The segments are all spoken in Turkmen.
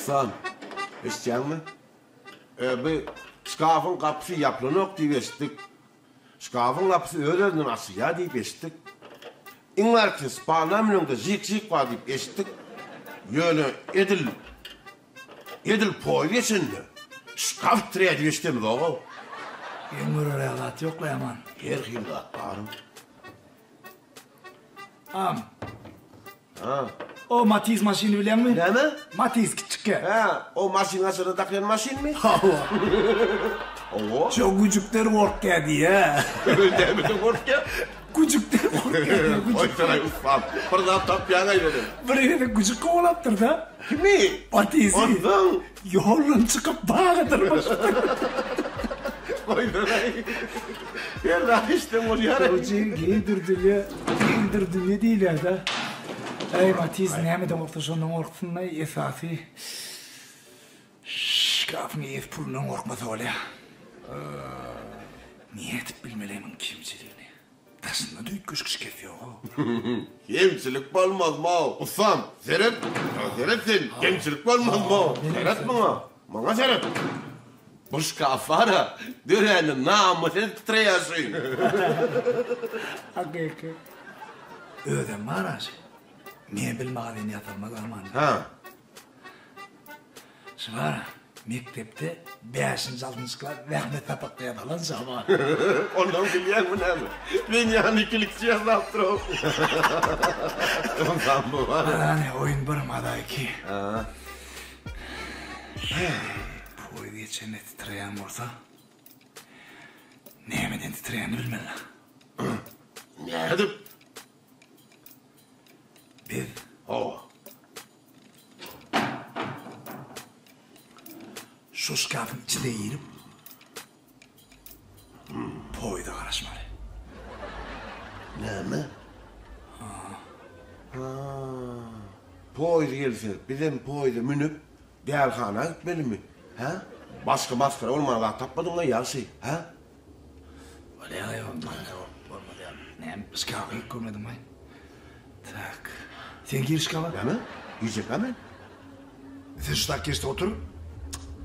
Ustam, eşitýäňmi? E, bu şkafyň gapysy ýapylanok diýip eşitdik. Şkafyň gapysy öz-özünden açylýar diýip eşitdik. Iň bärkisi spalna münende jyk-jyk bar diýip eşitdik. Ýöne edil, edil poýuz geçende şkaf titrýär diýip eşidemizog-ow. Geň görer ýaly zat ýok-la ýaman. Her hili zat bar-ow. Am. Ha. O Matiz maşyny bilýäňmi? Näme? Matiz kiçjikkä. Hä, o maşyn açarda dakýan maşynmy? Hawa. Hawa. Şo güjükden gorkýa diýýä. Nämeden gorkýa? Güjükden gorkýa diýýä. Goýsana ussat. Bir zat tapýaň-aý welin. Bir gezek güjük kowalapdyr-da. Kimi? Matizi. Onsoň? Ýoldan çykyp baga dyrmaşypdyr. Goýsana. Her zat işden bolýar. Şonuň geýdir dünýe, geýdir dünýe diýilýär-dä. Äý, Matiz nämeden gorksa şondan gorksun-da, esasy şkafyň eýesi pulundan gorkmasa bolýar. Nädip bilmeli muň kemçiligini? Daşynda-da üýtgeşik şikes ýog-ow. Kemçilik bolmazm-ow, ussam, seret, seret sen, kemçilik bolmazm-ow, seret muňa, muňa seret. Bu şkaf bar-a, dörände namys edip titreýär şu. Hakyky. Özem bar-a şu. Mebel magazyny ýasalmaz arman. Hä. Şu bar-a, mekdepde bäşinji, altynjy klas zähmet sapakda ýasalan şa bar. Ondan bilýäňmi näme? Meň ýany ikilikçi ýasapdyr-ow. Ondan bu bar. Hany, oýun bir, maza iki. Hä. Poýuz geçende titreýän bolsa, nämeden titreýänini bilmeli. Nädip? Biz. Hawa. Şu şkafyň içine girip, poýuza garaşmaly. Näme? Ha. Poýuz gelse, bizem poýuza münüp, dälihana gitmelimi? Hä? Başga masgara bolmaga zat tapmadyň-la, ýagşy, hä? Bolýa-aý, bolmaz ýaly. Näme, şkafa girip görmediňmi? Tak. Sen gir şkafa. Näme? Girjekkä men? Sen şu tak geçde otur.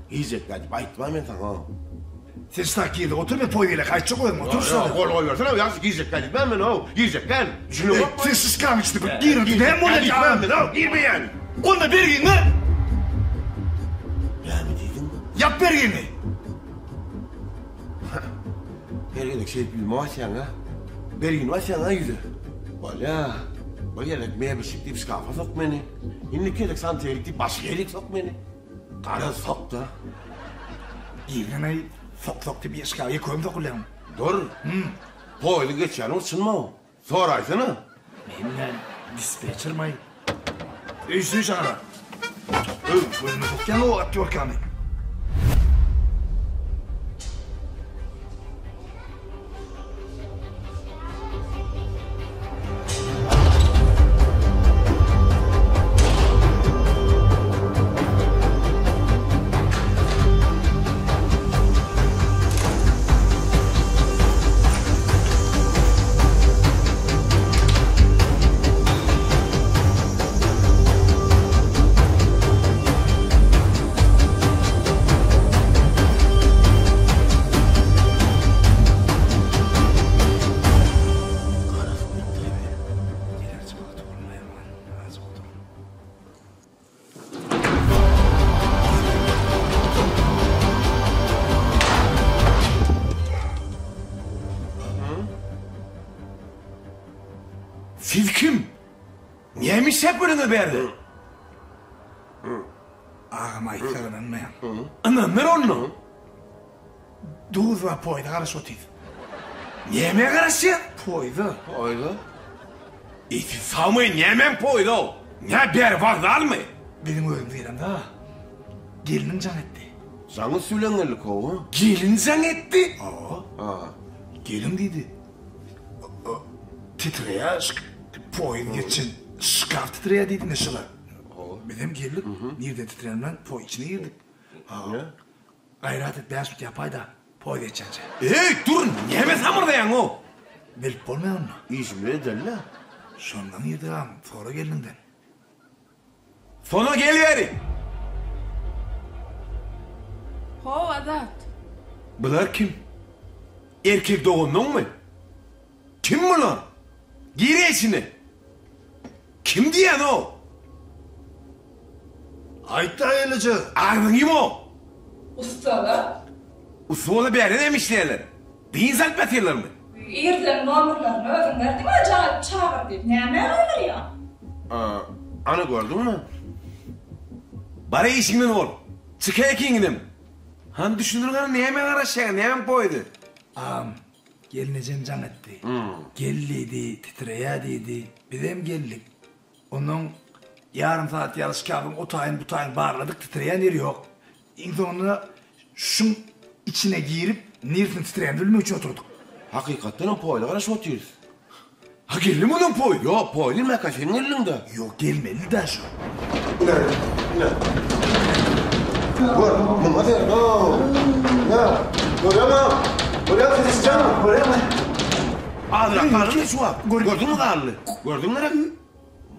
Girjekkä diýip aýtma men saňa. Sen şu tak ýerde otur, men poýuz gelýär, gaýtjak özüm, otur şu taýda. Gol goýbersene, ýagşy girjekkä diýmän men-ow, girjekkä. Düşüneňokmy? Sen şu şkafyň içine bir gir, näme bolýar? Diýmän men-ow, girmeýän. Onda bergiňi ber. Näme diýdiň? Ýap bergiňi. Her gezek şeýdip ýüzüme basýaň-a. Bergini basýaň-a ýüze. Bolýa. Bir gezek mebelşik diýip şkafa sok meni. Indiki gezek santehnik diýip başga ýerik sok meni. Garaz sok-da. Girgin-aý, sok-sok diýip şkafa ýeke özüň sokulýaň. Dur. Poýzy geçýän ol çynmy-ow? Soraýsana. Men nä dispetçermi-aý? Öýsüz ara. Öý, gözüme sokýaň-ow atýorkany. Siz kim? Näme işläp ýörüňiz bärde? Agam aýtsa ynanmaýaň. Ynandyr onda. Duz bar poýza garaşyp otyrys. Nämä garaşýaň? Poýza. Poýza? Eý siz sagmy nämäň poýza-ow? Nä bäri wokzalmy? Biziň özümiz gelemzok. Gelniň jaň etdi. Jaň üsti bilen geldik-ow. Gelin jaň etdi? Hawa. Ha. Gelin diýdi. Titreýär, poýuz geçen şkaf titreýär diýdi ine şular. Hawa. Bizem geldik. Nirden titreýänini bilen poýuz içine girdik. Hawa. Gaýrat et bäş minut ýapaýda poýuz geçýänçä. Eý dur näme samyrdaýaň-ow? Bilip bolmaýar onda. Işimizi edeli-dä. Şondan girdik agam, sora gelniňden. Sona gel beri. How Azat. Bular kim? Erkek doganyňmy? Kim bular? Gir içine. Kim diýýän-ow? Aýt-da elije. Agzyňy ýum-ow! Ussalar. Ussa bolsa bärde näme işleýärler? Dynç alyp ýatyrlarmy? Irden nomerlerini özüň berdiň-ä jaý çagyr diýip. Nämä gygyrýaň? Ana gördüňmi? Bar işiňden bol. Çyk ekiňden. Hany düşündir gana nämä garaşýaň, näme poýdy? Agam, gelnejem jaň etdi. Gel diýdi, titreýä diýdi. Bizem geldik. Onnoň ýarym sagat ýaly şkafyň o taýyny bu taýyny barladyk, titreýän ýeri ýok. Iň soňunda şuň içine girip, niresiniň titreýänini bilmek üçin oturdyk. Hakykatdanam poýla garaşyp otyrys. Ha geldimi onnoň poý? Ýok, poý diýmäkä sen geldiň-dä. Ýok, gelmeli-dä şu. Ine, ine. Gör, muňa seret-ow. Ine, görýäňmi? Görýäňmi, Sesişjanmy? Görýäňmi? Azrak galdy şu wagt. Gördüňmi galdy? Gördüňmi gerek?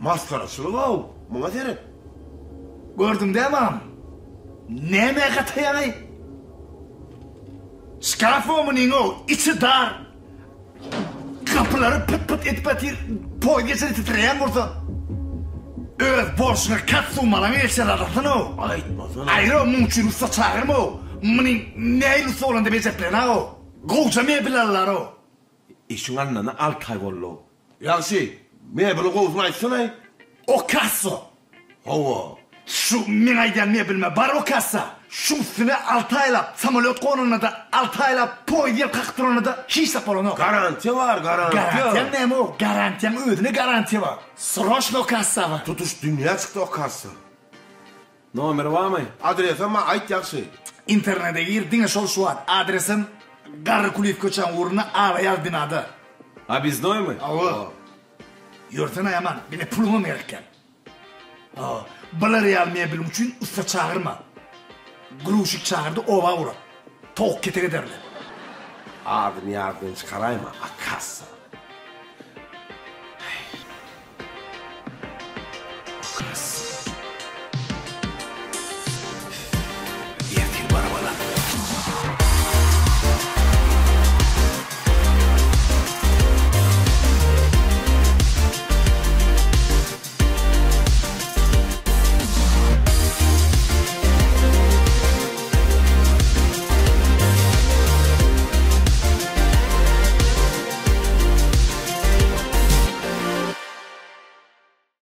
Masgaraçylyk-ow. Muňa seret. Gördüň dämi agam? Nämä gataýaňaý? Şkaf-ow munyň-ow, içi dar. Gapylary pyt-pyt edip ýatyr, poýuz geçende titreýän bolsa. Öz bolşuňa kostumalaň elçer alasyn-ow. Aýtmasana. Aýry-ow, muň üçin ussa çagyrma-ow. Muny nähili ussa bolanda bejerip bilenag-ow. Gowja mebel allar-ow. Işiň alnany alty aý boldy-ow. Ýagşy, mebeli gowusyny aýtsana-aý. Okasso! Hawa. Şu meň aýdýan mebelime bar okassa. Şuň üstüne alty aýlap samolýot gonanda-da, alty aýlap poýuz ýel kakyp duranda-da hiç zat bolanok. Garantiýa bar, garantiýa. Garantiýaň näme-ow? Garantiýaň özüne garantiýa bar. Sroçno kassa bar. Tutuş dünýä çykdy o kassa. Nomeri barmy? Adresem bar, aýt ýagşy. Internete gir, diňe şol şu wagt. Adresem Garry Kulyýew köçäň ugrunda Ala ýaz binada. Obýezdnoýmy? Hawa. Ýörsene Aýaman, bize puluňam gerek däl. Hawa, bular ýaly mebeliň üçin ussa çagyrma. Gruşik çagyrdy, oba ugrat. Towuk ketek ederler. Adyny ýadyňdan çykaraýma, akassa.